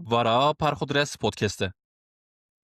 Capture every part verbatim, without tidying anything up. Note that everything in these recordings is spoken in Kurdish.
Vara Parxudres Podcast e.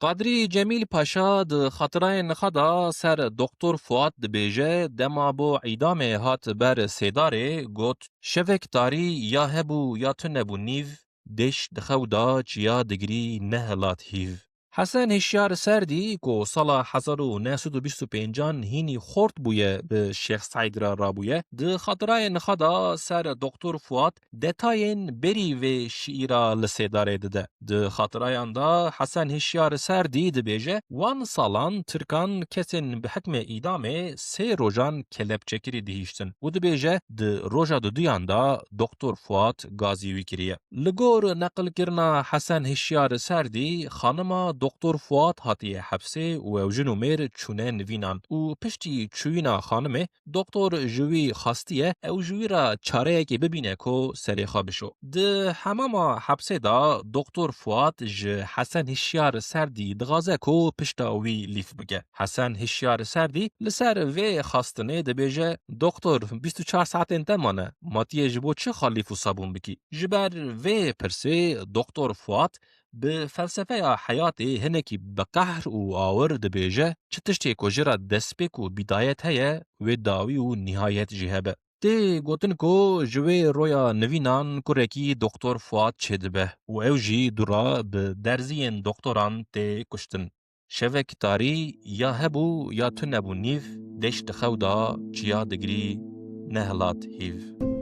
Qadrî Cemîl Paşa di xatirayên xwe de ser Doktor Fuat dibêje, dema bo îdamê hat ber sêdarê, got, "Şevek tarî ya hebû ya tune bû nîv, deş di xew da çiya digirî nehilat hîv." Hesen Hişyar Serdî, ku sala hezar û neh sed û bîst û pêncan hînî xort bûye bi Şêx Seîd re rabûye, di xatirayên xwe de ser Doktor Fuat detayên berî vê şiîra li sêdarê dide. Di xatirayan de Hesen Hişyar Serdî dibêje, wan salan Tirkan kesên bi hikmê îdamê sê rojan kelepçekirî dihîştin û dibêje, di roja duduyan de Doktor Fuat gazî wî kiriye. Li gor neqilkirina Hesen Hişyar Serdî, xanima Doktor Fuat hatiye hepsê û ew jin û mêr çûne nivînan û piştî çûyîna xanimê, doktor ji wî xastiye ew ji wî re çareyekê bibîne ku serê xwe bişo. Di hemama hepsê de Doktor Fuat ji Hesen Hişyar Serdî dixwaze ku pişta wî lîf bike. Hesen Hişyar Serdî li ser vê xastinê dibêje, "Doktor, bîst û çar saetên te mane, ma tu yê ji bo çi xwe lîf û sabûn bikî?" Ji ber vê pirsê Doktor Fuat bi felsefeya heyatê hinekî bi qehr û awir dibêje, çi tiştê ku ji re destpêk û bîdayet heye, wê dawî û nihayet jî hebe. Tê gotin ku ji wê roya nivînan kurekî Doktor Fuat çêdibe û ew jî dûra bi derziyên doktoran tê kuştin. Şevek tarî ya hebû ya tune bû nîv, deş di xew da çiya digirî nehilat hîv.